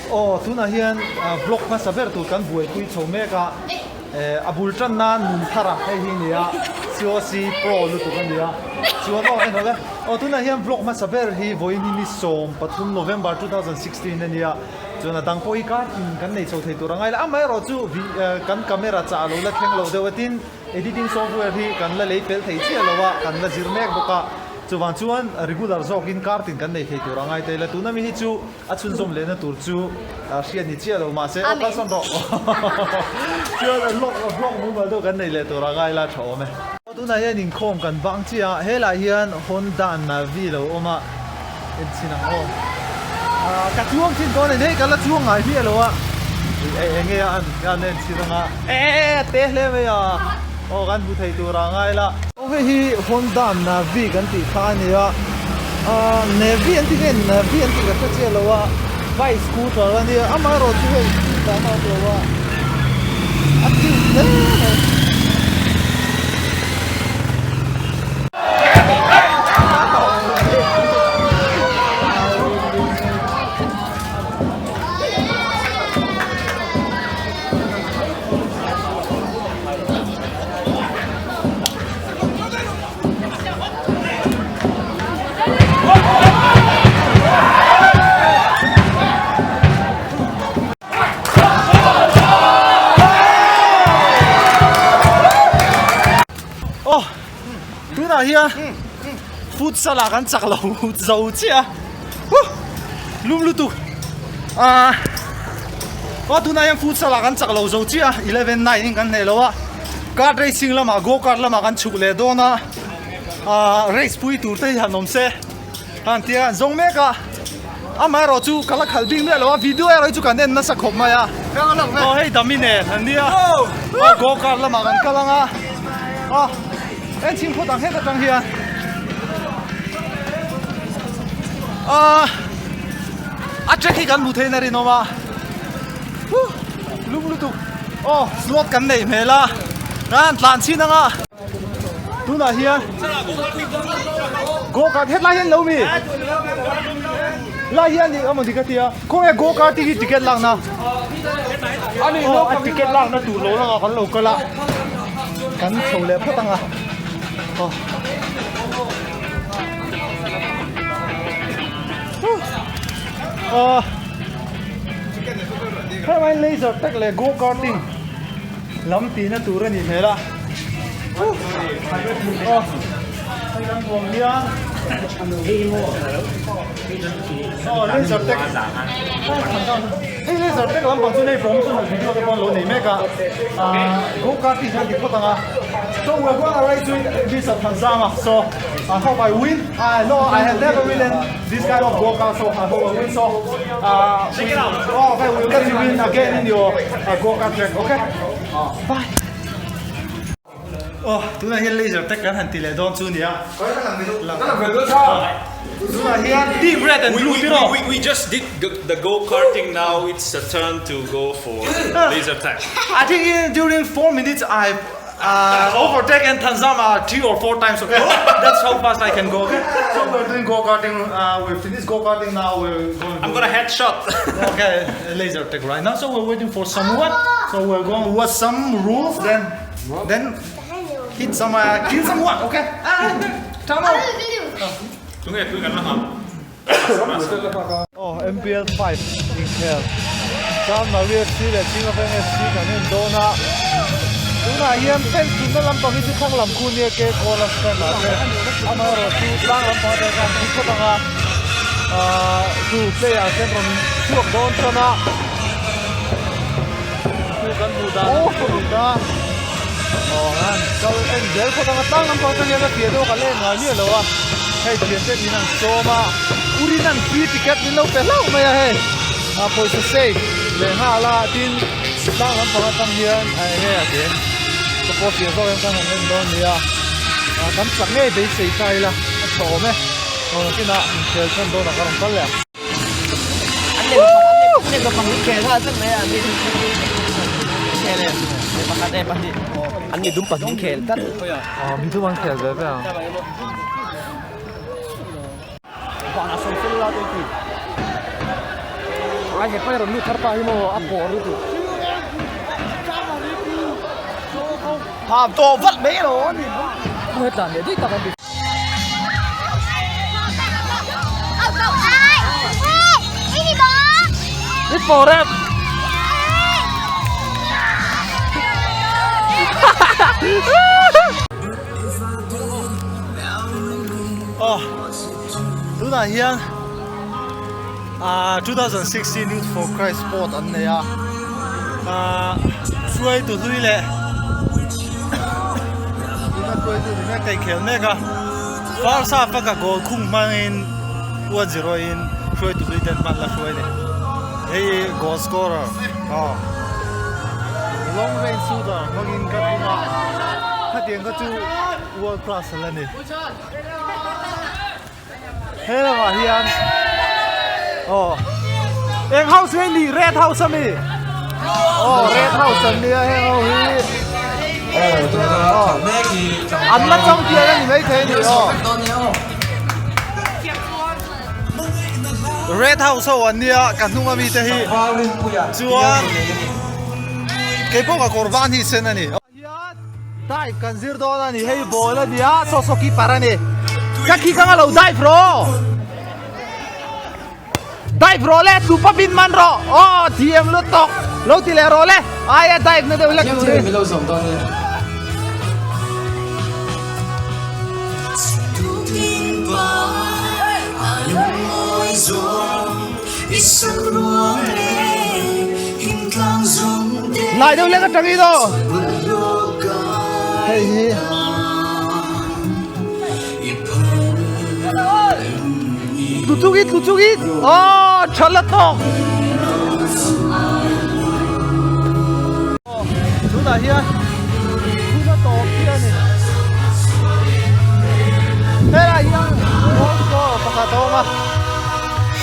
Aw tunah hian vlog hmasa ber tur kan buaipui chho mek a, a bul tan nan nun thar a hei hi nia COC pro lutuk a nia chuan aw en rawh le aw tunah hian vlog hmasa ber hi vawiin hi ni 13 November 2016 a nia chuan a dang pawh hi kar tin kan nei chho thei tur a ngai la amaherawh chu kan camera chah a lo la thleng lo deuh a tin Editing software hi kan la lei fel thei chiah lo a, kan la zir mek bawk a, chuvang chuan regular zawkin kar tin kan nei thei tur a ngai ta ila, tuna mi hi chu a chhunzawm lehna tur chu hriat ni chiah lo mahse aw kalsawn rawh chuan vlog mumal deuh kan nei leh tur a ngai la tha awm e. Tunah hian inkhawm kan bang chiah a, helai hian Honda Navi lo awm a. En chin ang aw. Ah ka chuang thin dawn a ni hei ka la chuang ngai hmiah lo a. Eng nge a an an en chin anga e a te hle mai a aw kan hmu thei tur ah ngai la. Aw hei hi Honda Navi kan tih kha a ni a ah Navi an ti nge Navi an tih ka hre chiah lo a bike scooter a nia amaherawhchu hei speed dan a awm lo a a cute hle mai. Aw tunah hian futsal ah kan chak lo zo chiah a huh lum lutuk ah aw tunah hian futsal ah kan chak lo zo chiah a 11 9 in kan hneh lo a kart racing lamah go kart lamah kan chhuk leh dawn a ah race pui tur te hi han awm se han tia an zawng mek a amaherawh chu ka la khalh bik miah lo a video erawh hi chu kan en nasa khawp mai a aw hei dami nen an nia aw go kart lamah kan kal ang a aw en chhing phawt ang het atang hian ah a track hi kan hmu theih na rinawm a huh lum lutuk aw slot kan neih hmel a kan tlan chhin ang a. Tunah hian go kart hetlai hian lo mi lai hian ni emaw ni ka tia khawnge go kart hi ticket lakna ani aw a ticket lakna tur lo langa kan lo kal a kan chho leh phawt anga aw aw helai laser tag leh go karting Lam tihna tur a nih hmel a. Aw hei kan huam hian aw laser tag hei laser tag lampang chu nei promotional video te pawh an lo nei mek a ah go kart tih hian ti phawt ang a so we are gonna race with Mister Thanzama so I hope I win I know I have never ridden this kind of go kart so I hope I win so ah okay we will let you win again in your go kart track okay bye. Aw tunah hian laser tag kan han ti leh dawn chu nia. Tunah hian team red and blue tiraw. We just did the go karting now it's a turn to go for laser tag. I think in during 4 minutes I uh, overtake and Tanzama 3 or 4 times okay. That's how fast I can go okay. So we're doing go karting uh, we finished go karting now we're going I'm gonna headshot. Okay laser tag right now so we're waiting for someone so we're going to watch some rules then Then hit some uh, kill someone, okay? Ah, come on. Tunge tui kan la nghah. Oh, MPL 5 inkhel. San Maria FC leh Chingafeng FC kan en dawn a. Tunah hian fence thunna lampang hi chu thlang lam khu nia ke kawl a stand ah te amaherawh chu tlang lampang atang khan thu phawt ang a. Ah, chu player ten rawn chhuak dawn tan a. Chu kan hmuh dan an hmuh a aw an kal en zel phawt ang a tlang lampang atang hian a piah deuh a kan la en ngai miah lo a hei thian te min an sawm a urin an free ticket min lo pe hlauh mai a hei a pawisa safe leh nghal a tin tlang lampang atang hian a eng nge a chen ka pawh piah zawk hian kan han en dawn nia a kan chak ngei beisei ta ila a tha awm e aw nakinah inkhel chhan dawnah ka rawn kal leh ang. An mi dum pahnih khel tlat. Aw mi dum an khel ve ve ang. Ai hepa hi rawn lut thar pa hi maw a pawr lutuk. Pham tawh vat mai lo a ni. Pu he tlan leh daih tak an ti. I pawr em? Aw tunah hian ah 2016 Youth for Christ sport an nei a ah hruaitu hlui leh tuna hruaitu ni mek a inkhel mek a first half a ka goal khung hmangin 1-0 in hruaitu hlui ten hman la hruai a ni hei hi goal scorer aw long range shooter hmangin ka tum a khatiang kha chu world class a la ni. He lamah hian aw eng house nge ni red house ami aw red house an nia heng ho hi aw an la champion ani maithei ani aw red house ho an nia ka hnung ami te hi chuan keipawh ka kawr van hi sen ani. Hian dive kan zir dawn a ni hei ball a nia saw saw keeper a ni ka khi kang a lo dive rawh dive rawh le tupa bin man rawh aw thiam lutuk lo ti leh rawh le aia dive na deuh hlek tur hi. Lai deuh lek atang in aw. Hei hi. Tlu chuk in tlu chuk in. Aw tha la tawk. Tunah hian hun a tawp chiah a ni. Helai hian goal scorer pakhat a awm a.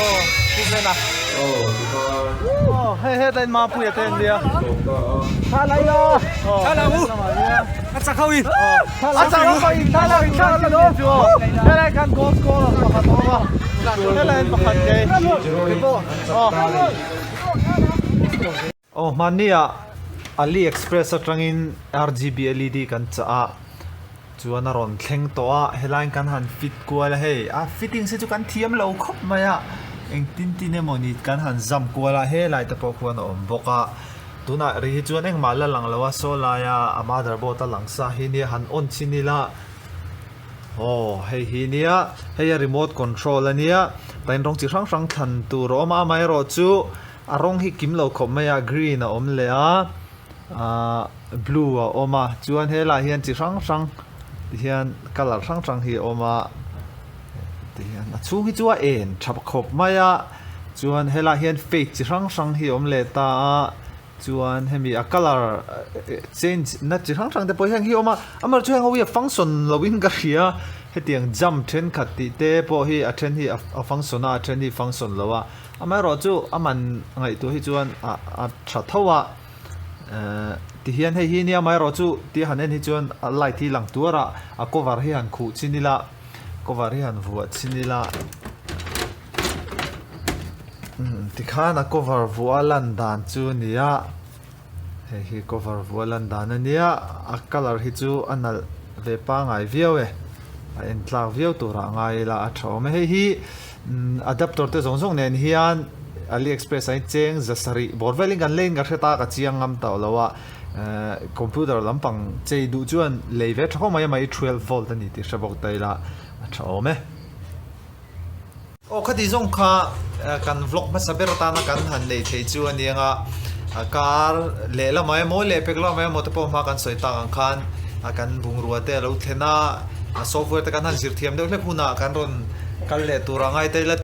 Aw Pu Vena. Aw hei hetlai in Mapuia te an nia. Thalai lo. Thalai u. A chak ho in. A chak ho in thalai in thalai in chu aw. Helai khan goal scorer pakhat a awm a. Helai in pakhat kei. Aw. Aw hmanniah AliExpress atangin RGB LED kan chah a, chuan a rawn thleng tawh a, helaiin kan han fit kual a hei, a fittings hi chu kan thiam lo khawp mai a, engtin tin emaw ni kan han zam kual a, helai te pawh khuan a awm bawk a, tunah ri hi chuan engmah la lang lo a, saw laia a motherboard a lang sa hi nia han on chhin ila. Aw hei hi nia hei a remote control a nia tain rawng chi hrang hrang thlan tur a awm a amaherawhchu a rawng hi kim lo khawp mai a green a awm leh a ahh blue a awm a chuan helaiah hian chi hrang hrang ti hian colour hrang hrang hi a awm a ti hian a chhung hi chu a en tha khawp mai a chuan helaiah hian fade chi hrang hrang hi a awm leh ta a. Chuan hemi a colour change na chi hrang hrang te pawh heng hi a awm a, amaherawhchu chu heng ho hi a function lo in ka hria, hetiang jump thenkhat tih te pawh hi a then hi a function a, a then hi function lo a, amaherawhchu a man ngaihtuah hi chuan a a tha tho a, ehh ti hian hei hi nia amaherawhchu tia han en hi chuan a light hi lang tuar a, a cover hi han khuh chin ila, cover hi han vuah chin ila. Tikhan a cover vuah a lan dan chu a ni a, hei hi cover vuah a lan dan a nia, a colour hi chu a nalh ve pangai viau e, a en tlak viau turah ngai ila a tha awm e, hei hi adapter te zawng zawng nen hian AliExpress ah hian cheng za sarih bawr velin kan leiin ka hre ta ka chiang ngam tawh lo a, computer lampang chei duh chuan lei ve tha khawp mai a mahni 12 volt a ni tih hre bawk ta ila a tha awm e. Aw khati zawng kha kan vlog hmasa ber atana kan han nei thei chu a niang a, car lehlamah emaw lehpek lamah emaw te pawh hma kan sawi tak ang khan kan bungrua te a lo thlen a, software te kan han zir thiam deuh hlek hunah kan rawn kal leh tur a ngai ta ila.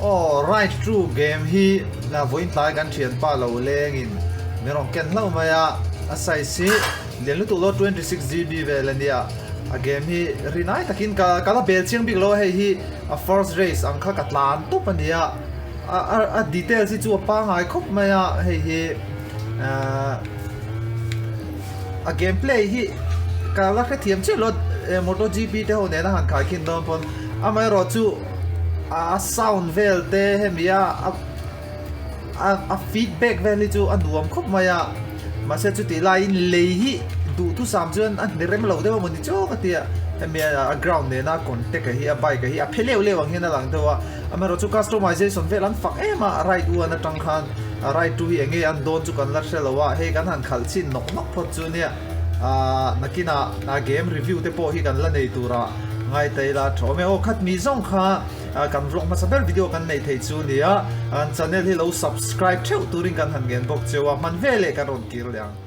Aw ride through game hi vawiin tlai kan thianpa lo lengin min rawn ken hlauh mai a, a size hi lian lutuk lo 26 GB vel a nia, a game hi rinai takin ka ka la bel chiang bik lo a hei hi. A first race ang kha ka tlan tawp a nia, a a details hi chu a pangai khawp mai a, hei hi ahh a game play hi ka la hrethiam chiah lo a moto gp te ho nena han khai khin dawn pawn amaherawhchu a sound vel te hemi a. A feedback vel hi chu a nuam khawp mai a, mahse chutih laiin lei hi duhthusam chuan a hni rem lo deuh a maw ni chu ka ti a, hemi a ground nena contact a hi a bike a hi a phe leuh leuh ang hian a lang deuh a, amaherawh chu customization vel an fak em a, ride 1 atang khan ride 2 hi eng nge an dawn chu kan la hre lo a, hei kan han khalh chhin nawk nawk phawt chu nia, ahh nakinah game review te pawh hi kan la nei turah ngai ta ila tha awm e, aw khat mi zawng kha. Kan vlog hmasa ber video kan neih theih chu nia, an channel hi lo subscribe theuh turin kan han ngen bawk cheu a, hman veleh kan rawn kir leh ang.